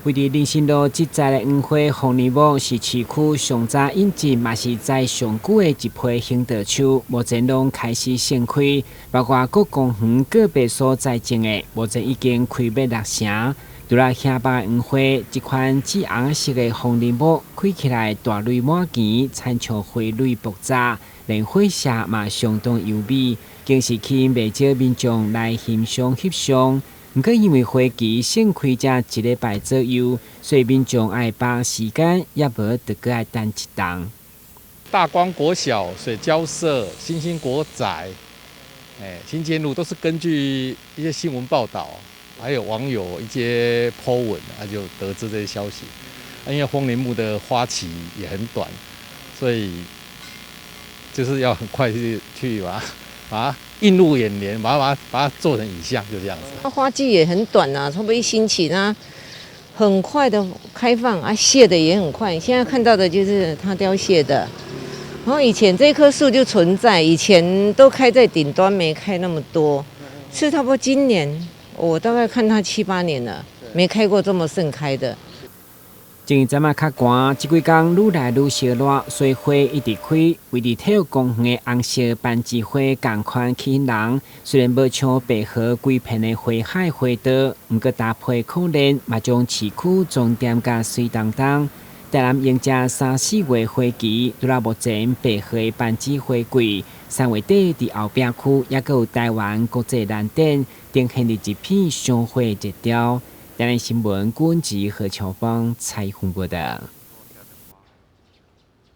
位佇林森路這栽的黃花風鈴木是市區上早引進，嘛是栽上久的一批行道樹，目前攏開始盛開，包括各公園個別所在種的，目前已經開欲落成。除了遐北的黃花，這款紫紅色的風鈴木開起來大蕊滿枝，親像花蕊爆炸，連花色嘛相當優美，更是吸引袂少民眾來欣賞翕相。毋過因為花期盛開才一禮拜左右，所以民眾愛把握時間，抑無就閣愛等一冬。大光國小、水交社、新興國宅、新建路都是根據一些新聞報道，還有網友一些 po 文，啊就得知這些消息。因為風鈴木的花期也很短，所以就是要很快去把它映入眼簾，把它做成影像，就這樣子。它花季也很短啊，差不多一星期呢，很快的開放啊，謝的也很快。現在看到的就是它凋謝的。然後以前這棵樹就存在，以前都開在頂端，沒開那麼多。是差不多今年，我大概看它七八年了，沒開過這麼盛開的。前一陣仔較寒，這幾工愈來愈燒熱，所以花一直開。位佇體育公園的紅色攀枝花仝款吸引人。雖然無像白河規片的花海花多，毋過搭配可憐，嘛將市區裝點甲媠當當。台南迎接三四月花期，除了目前白河的攀枝花季，3月底佇後壁區猶閣有台灣國際蘭展，呈現佇一片賞花熱潮。台南新聞郭文吉何喬芳採訪報道。